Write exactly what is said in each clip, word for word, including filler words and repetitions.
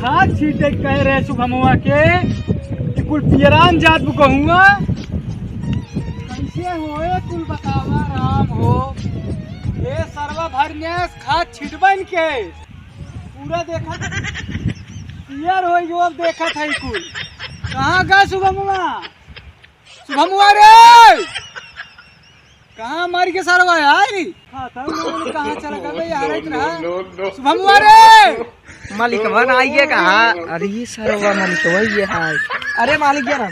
आज छीटे कह रहे शुभमवा के कि कुल पियरान जात गहुआ। कैसे होए कुल बतावा राम हो। ए सरवा भर में खाद छिटबन के पूरा देखत पियर होई गयो। अब देखत है कुल। कहाँ गा शुभमवा? शुभमवा रे, कहाँ मार के सरवा यार? खाता हूँ, कहाँ चला गया यार इतना? शुभमवा रे। मालिकवा ना आइए कहाँ? अरे ये सरवा मालिकवा ये है। अरे मालिक ये रहा।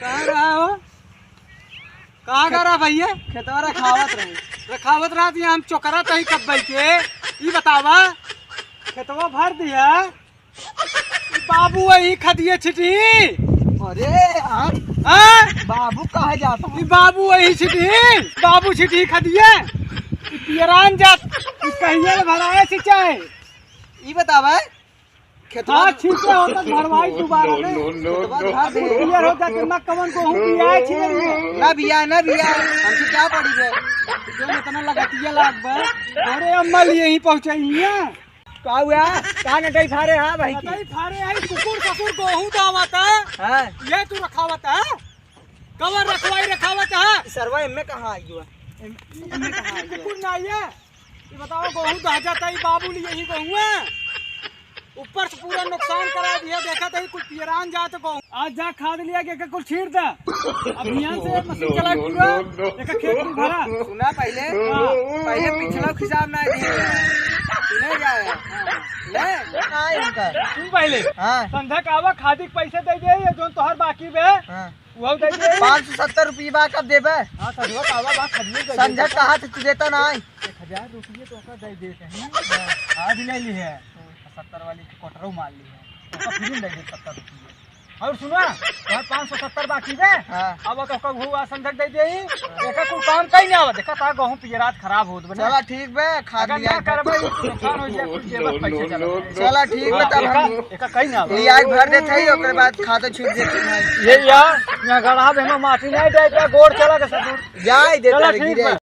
कहाँ रहा हो? कहाँ का रहा भैया? खेतवा रखावत रहे। रखावत रहा थी, हम चोकरा तही कब बैठे? ई बतावा, खेतवा भर दिया। ई बाबू वही खदिए छिटी। अरे हाँ। हाँ? बाबू कहा जाता है? ई बाबू वही छिटी। बाबू छिटी खदिए। ई पियरान जात। ई कहिए भराए सिंचाई। ई बतावा, खेतवा हाँ, छींटे होता भरवाई दोबारा में। खेतवा भर दे। पियर हो जाते, ना कवन को हूँ पियाए छिए रे। ना बिया, ना बिया, हमसे क्या पड़ी बे? जो इतना लगतिया लाग बे। अरे अम्मा लिए ही पहुँचाई है। का हुआ? का नटई फारे हा भाई की? नटई फारे है, कुकुर ससुर गोहूं दावत है। हाँ। ये तू रखावत है? कवर रखवाई रखावत है? सरवा एम्मे कहाँ आई हुआ? एम-, एम्मे कहाँ आई हुआ? कुकुर ना आइए। ये बताओ, गोहूं दह जाता है, बाबू लिए ही गोहूं है। ऊपर से पूरा नुकसान करा दिया, देखा था कुल पियरान जात गोहूं। आज जा खाद लिया के कुल छीट दा। अभियान से मशीन चला पूरा, एक खेत में भरा। सुना पहले, हाँ। पहले पिछला हिसाब ना दिए। सुने जाए। ले? ना है इनका। सुन पहले। हाँ। संध्या का आवा, खादी के पैसे दे दे, ये जोन तोहर बाकी बे। हाँ। वो दे दे। पाँच सौ सत्तर रुपये बा, कब देबे? हाँ, संध्या का आवा, बात खरीदने के संध्या लिए। कहा थे तू देता ना है। एक हजार रुपये तो ओकर दे देते हैं। हाँ। आज ले ली है। सत्तर वाली के कोटरो मार ली है। ओकर फिर दे दे सत्तर रुपये। और सुना, यार पाँच सौ सत्तर बाकी बे। हाँ। अब तो ओकर हुआ संध्या दे दे। एका कुल काम कहीं नहीं आवा। देखा था गहूं पियरात खराब होत बने। चला ठीक बे, खा अगर लिया ना एक बार। करबे, तो नुकसान हो जाए, कुछ जेबत पैसे चला जाए। चला ठीक बे, हाँ, तब एका, हम एका कहीं ना आवा। लिया के भर देते हैं, ओकर बाद खाता छूट देते हैं। ये या, यहाँ गढ़ा में हम माटी नहीं दे, इतना गोड़ चला के ससुर। जाए देते चला हैं, ठीक गिरे। बा।